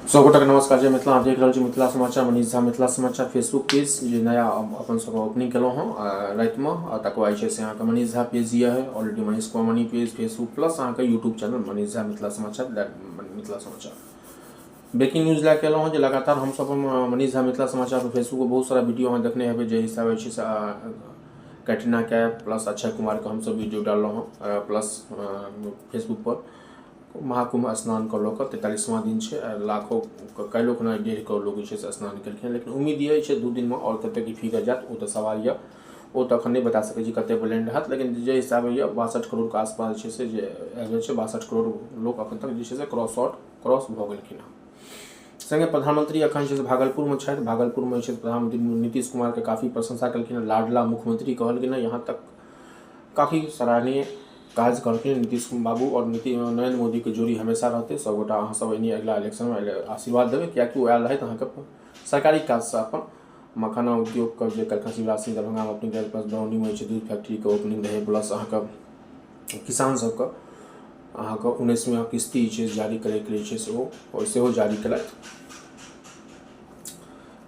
सब गोटाके नमस्कार, जय मिथिला। देख रहल छी मिथिला समाचार, मनीष झा मिथिला समाचार फेसबुक पेज जे नया अपन सबके ओपनिंग केलहुँ हँ रातिमे, आ तकर बाद जे छै से अहाँके मनीष झा पेज यऽ already, Manish Kumar Mani page Facebook plus अहाँके यूट्यूब चैनल मनीष झा मिथिला समाचार। मिथिला समाचार ब्रेकिंग न्यूज लए कऽ एलहुँ हँ जे लगातार हमसब मनीष झा मिथिला समाचार पर फेसबुक पर बहुत सारा वीडियो अहाँ देखने हेबै, जाहि हिसाबे छै से कैटरीना कैफ प्लस अक्षय कुमारके हमसब वीडियो डाललहुँ हँ, प्लस फेसबुक पर महाकुम्भ स्नानके लऽ कऽ 43वाँ दिन छै। लाखो काल्हिओ खुना 1.5 करोड़ लोक जे छै से स्नान केलखिन, लेकिन उम्मीद इएह छै 2 दिनमे आओर कतेक ई फिगर जायत ओ तऽ सवाल यऽ, ओ तऽ एखन नहि बता सकै छी कतेक लैंड हैत, लेकिन जे हिसाबे यऽ 62 करोड़के आसपास जे छै से जे एवरेज छै 62 करोड़ लोक एखन तक जे छै से क्रॉस आउट क्रॉस भऽ गेलखिन हँ। सङ्गे प्रधानमंत्री एखन जे छै से भागलपुरमे छथि। भागलपुरमे जे छै प्रधानमंत्री नीतीश कुमारके काफी प्रशंसा केलखिन हँ, लाडला मुख्यमंत्री कहलखिन हँ, यहाँ तक काफी सराहनीय काज कहलखिन नीतीश बाबू आओर नरेन्द्र मोदीके जोड़ी हमेशा रहतै। सभगोटा अहाँसभ एनी अगिला इलेक्शनमे आशीर्वाद देबै, किएकि ओ आयल रहथि अहाँके सरकारी काजसँ अपन मखाना उद्योगके जे काल्हिखन शिवराज सिंह दरभंगामे ओपनिंग भेल, प्लस बरौनीमे जे छै दूध फैक्ट्रीके ओपनिंग रहै, प्लस अहाँके किसान सबके अहाँके 19वीं किस्ती जे छै जारी करैके लेल छै से ओ सेहो जारी केलथि।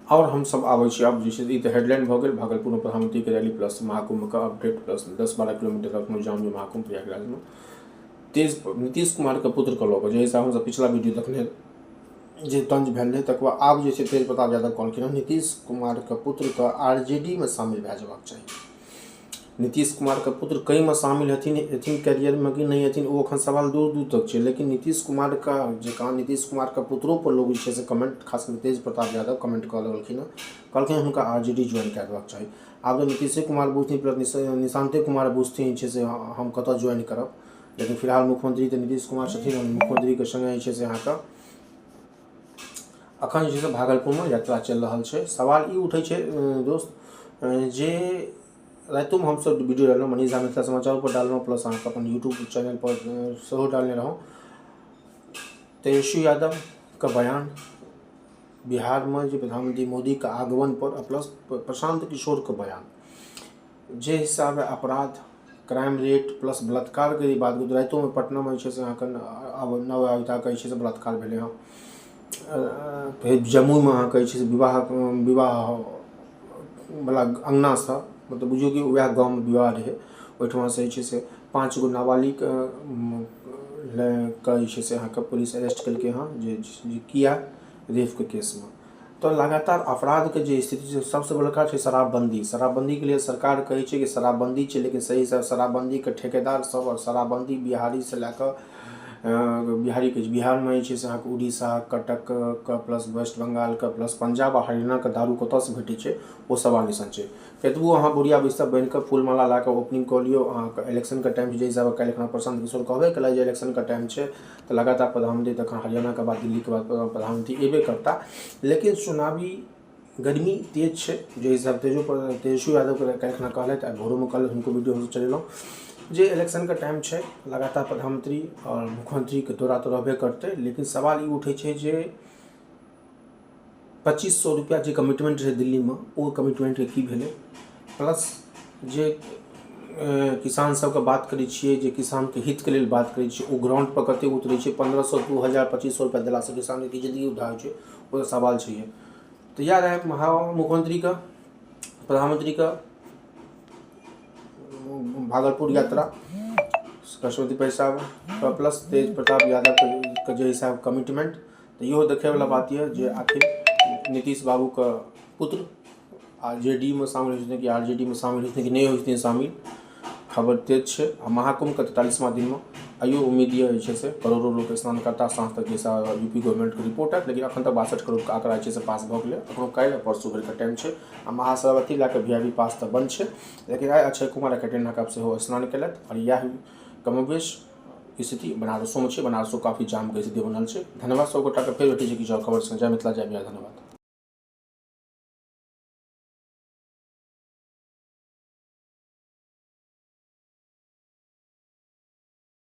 आओर हमसब आबै छी आब जे छै ई तऽ हेडलाइन भऽ गेल भागलपुरमे प्रधानमन्त्रीके रैली प्लस महाकुम्भके अपडेट प्लस 10-12 किलोमीटर एखनो जाम यऽ महाकुम्भ प्रयागराजमे। तेज नीतीश कुमारके पुत्रके लऽ कऽ जे हिसाब हमसब पिछला वीडियो देखने जे तंज भेल रहै, तकर बाद आब जे छै तेज प्रताप यादव कहलखिन हँ नीतीश कुमारके पुत्रके आर जे डी मे शामिल भए जेबाक चाही। नीतीश कुमारके पुत्र कईमे शामिल हेथिन हेथिन कैरियरमे कि नहि हेथिन ओ एखन सवाल दूर दूर तक छै, लेकिन नीतीश कुमारके जकाँ नीतीश कुमारके पुत्रोपर लोक जे छै से कमेंट, खास कऽ तेज प्रताप यादव कमेंट कऽ लगलखिन हँ, कहलखिन हुनका आर जे डी ज्वाइन कए देबाक चाही। आब तऽ नीतीशे कुमार बुझथिन प्लस निशान्ते कुमार बुझथिन जे छै से हम कतऽ ज्वाइन करब, लेकिन फिलहाल मुख्यमंत्री तऽ नीतीश कुमार छथिन। मुख्यमंत्रीके सङ्गे जे छै से अहाँके अखन जे छै से भागलपुरमे यात्रा चलि रहल छै। सवाल ई उठै छै दोस्त जे रातिओमे हमसभ वीडियो डाललहुँ मनीष झा मिथिला समाचारोपर डाललहुँ, प्लस अहाँके अपन यूट्यूब चैनलपर सेहो डालने रहौँ। तेजस्वी यादवके बयान बिहारमे जे प्रधानमंत्री मोदीके आगमनपर, प्लस प्रशान्त किशोरके बयान जे हिसाबे अपराध क्राइम रेट प्लस बलात्कारके यदि बात करू तऽ रातिओमे पटनामे जे छै से अहाँके आब नवविवाहिताके जे छै से बलात्कार भेलै हँ। फेर जमुईमे अहाँके जे छै से विवाह विवाहवला अङ्गनासँ, मतलब बुझियौ कि उएह गाँवमे विवाह रहै, ओहिठुमासँ जे छै से 5 गो नाबालिग के जे छै से अहाँके पुलिस अरेस्ट केलकै हँ जे किया रेपके केसमे। तऽ लगातार अपराधके जे स्थिति छै सबसँ बड़का छै शराबबन्दी। शराबबन्दीके लेल सरकार कहै छै कि शराबबन्दी छै, लेकिन सहीसँ शराबबन्दीके ठेकेदार सब आओर शराबबन्दी बिहारीसँ लए कऽ बिहारीके बिहारमे जे छै से अहाँके उड़ीसा कटकके प्लस वेस्ट बंगालके प्लस पंजाब आ हरियाणाके दारू कतऽसँ भेटै छै ओ सवाल निशान छै। कतबो अहाँ बोरिया बिस्तर बान्हि कऽ फूल माला लए कऽ ओपनिंग कऽ लियौ, अहाँके इलेक्शनके टाइम छै, जाहि हिसाबे काल्हि खना प्रशान्त किशोर कहबे केला जे इलेक्शनके टाइम छै तऽ लगातार प्रधानमंत्री तखन हरियाणाके बाद दिल्लीके बाद प्रधानमंत्री एबे करता, लेकिन चुनावी गर्मी तेज छै जे हिसाब तेजो तेजस्वी यादवके काल्हि खना कहलथि आ भोरोमे कहलथि, हुनको वीडियो हमसब चलेलहुँ जे इलेक्शनके टाइम छै, लगातार प्रधानमंत्री आओर मुख्यमंत्रीके दौरा तऽ रहबे करतै, लेकिन सवाल ई उठै छै जे 2500 रुपैआ जे कमिटमेंट रहै दिल्लीमे ओ कमिटमेंटके की भेलै, प्लस जे किसान सबके बात करै छियै जे किसानके हितके लेल बात करै छियै ओ ग्राउंडपर कतेक उतरै छै, 1500 2000 2500 रुपैआ देलासँ किसानके की जिन्दगी उद्धार होइ छै ओ तऽ सवाल छैहे। तऽ इएह रहै मुख्यमंत्रीके प्रधानमंत्रीके भागलपुर यात्रा सरस्वती पैसा प्लस तेज प्रताप यादवके जे हिसाब कमिटमेंट, तऽ इहो देखैवला बात यऽ जे आखिर नीतीश बाबूके पुत्र आर जे डी मे शामिल होइ छथिन कि आर जे डी मे शामिल होइ छथिन कि नहि होइ छथिन शामिल, खबर तेज छै। आ महाकुम्भके 43वाँ दिनमे आइयो उम्मीद यऽ जे छै से करोड़ो लोक स्नान करता साँझ तक जैसा यू पी गवर्नमेंटके रिपोर्ट आयत, लेकिन अखन तक 62 करोड़के आंकड़ा जे छै से पास भऽ गेलै, अखनो काल्हि आ परसू भरिके टाइम छै। आ महाशिवरात्रि लए कऽ वी I P पास तऽ बंद छै, लेकिन आइ अक्षय कुमार आ कैटरीना कैफ सेहो स्नान केलथि आओर इएह कमोबेश स्थिति बनारसोमे छै, बनारसो काफी जामके स्थिति बनल छै। धन्यवाद सब गोटाके, फेर भेटै छै किछु आओर खबर संगे। जय मिथिला, जय बिहार, धन्यवाद।